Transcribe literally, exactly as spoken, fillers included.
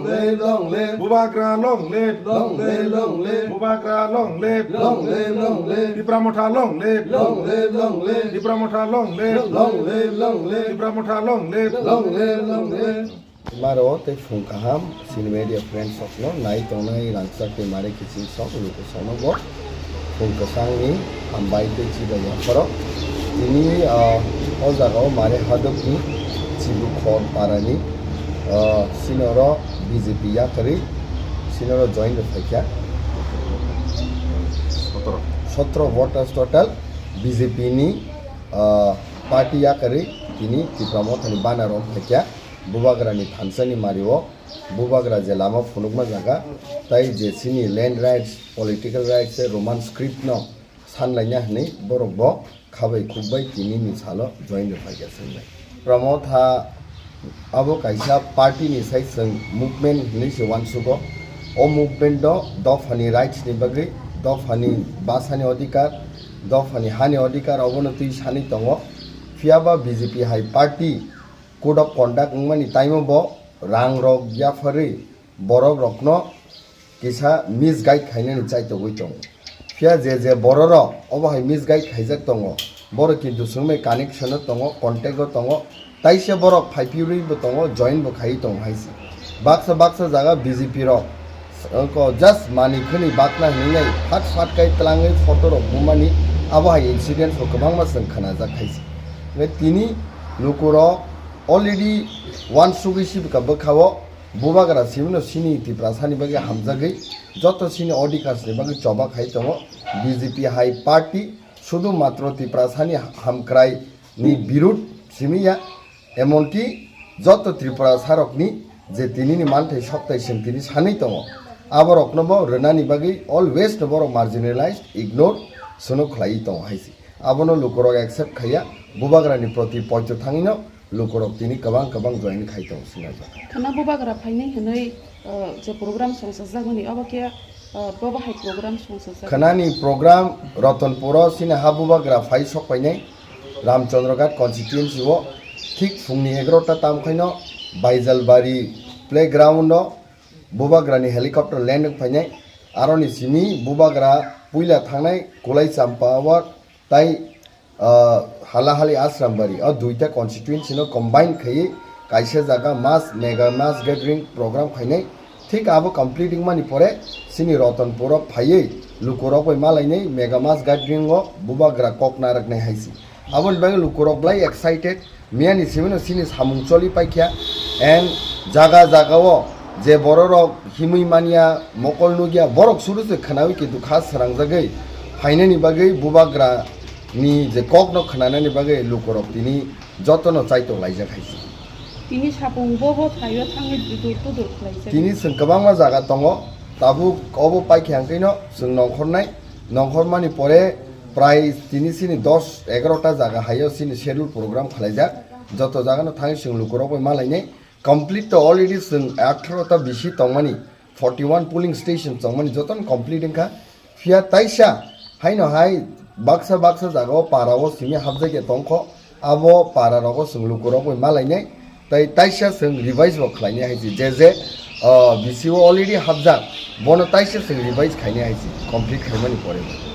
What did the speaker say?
Live, long live. Bubagra long live. Long live, long live. Bubagra long live. Long live, long live. Tipra Motha long live. Long live, long live. Tipra Motha long live. Long live, long live. Tipra Motha long live. Long live, long live. Maro tei phung kaham, sini media friends rokno nai tongnai rangchak tei mare kiching sok luku sono bo phung kwchangni hambai tei chibai yapharo. Tini, ah, o jagao mare hadokni Chibukhor parani, ah, sinoro B J P yakarwi sinoro join rw phaikha. Sotro. Sotro voters total B J P ni, ah, party yakarwi tini Tipra Mothani banner rom phaikha. Bubagrani thansani mario, Bubagra je lama phunukma jaga, tai je chini land rights, political rights, Roman script no sanlaina hwnwi borok bo khabai khukbai tini ni salo join rw phaikha swngnai. Tipra Motha abo kaisa party ni sai chwng movement hwnwi se uansugo. O movement o dophani rights ni bagwi, dophani basani odhikar, dophani hani odhikar obono twi sanwi tongo. Phiyaba B J P hai party code of conduct wngmani taimo bo rang rok yapharwi borok rokno kisa misguide khainani chaitogwi tongo. Phiya je je bororok obo hai misguide khaijak tongo, borok kintu swngbai connection o tongo, contact o tongo, taisa borok phaiphirwi bo tongo, join bo khaiwi tongo hai se. Baksa baksa jaga B J P rok ko just mani khani bakna hinwi nai phat phat kai twlangwi photo rok bumani abo hai incident rok kwbangma chwng khnajak hai se. Hwnkhe tini lukurok already uansugwi sibika bwkha-o Bubagra simino sini Tiprasani bagwi hamjagwi joto sini odhikars ni bagwi choba khai tongo. B J P hai party sudu matro Tiprasani hamkrai ni birud simi ya, emonki joto Tripurasarokni je tinini manthai soktai seng tini sanwi tongo, aborokno bo rwnani bagwi always no borok marginalized, ignore, sono khlaiwi tongo hai se. Abono lukurok accept khaiya, Bubagrani proti poito thangwino lukurok tini kwbang kwbang join khai tongo sina jaga. Khana Bubagra phainai hwnwi, uh, je program songchajakmani, obo khe, uh, bobo hai program songchajak? Khanani program Ratanpuro sini ha Bubagra phai sok painai Ramchandraghat constituency o thik phungni egarota tam khaino Baijalbari playground o Bubagrani helicopter land wng phainai. Aroni simi Bubagra puila thangnai Kulai Champa o tai, ah, Halahali Asrambari, o duita constituency no combine khaiwi kaisa jaga mass, mega mass gathering program khainai. Thik abo complete wngmani pore chini Ratanpuro phaiwi lukurok bai malainai mega mass gathering o Bubagra kok narwknai hai se. Aboni bagwi lukurok belai excited. Miyani simino sini samung choli paikha. And jaga jaga o je bororok himwi manya, mokol nukya, borok suru se khwnawi kintu kha srangjagwi phainani bagwi Bubagra ni je kokno khwnanani bagwi lukurok tini jotono chaitok laijak hai se. Tini sapung bo bo thaio thangwi dudur tudur khlaijak. Tini chwng kwbangma jaga tongo, tabuk obo paikha hwnkhe no chwng nongkhornai, nongkhormani pore prai tini sini dos egarota jaga haio sini schedule program khlaijak. Joto jagano thangwi chwng lukurok bai malainai. Complete to already chwng atharo ta bisi tongmani, forty one polling station tongmani jotono complete wngkha. Phiya taisa haino hai baksa baksa jagao parao simi hapjakya tongkho. Abo pararogo chwng lukurok bai malainai. Tai taisa chwng revise bo khlainai hai se. Je je, ah, bisi o already hapjak, bono taisa chwng revise khainai hai se, complete khaimani pore bo.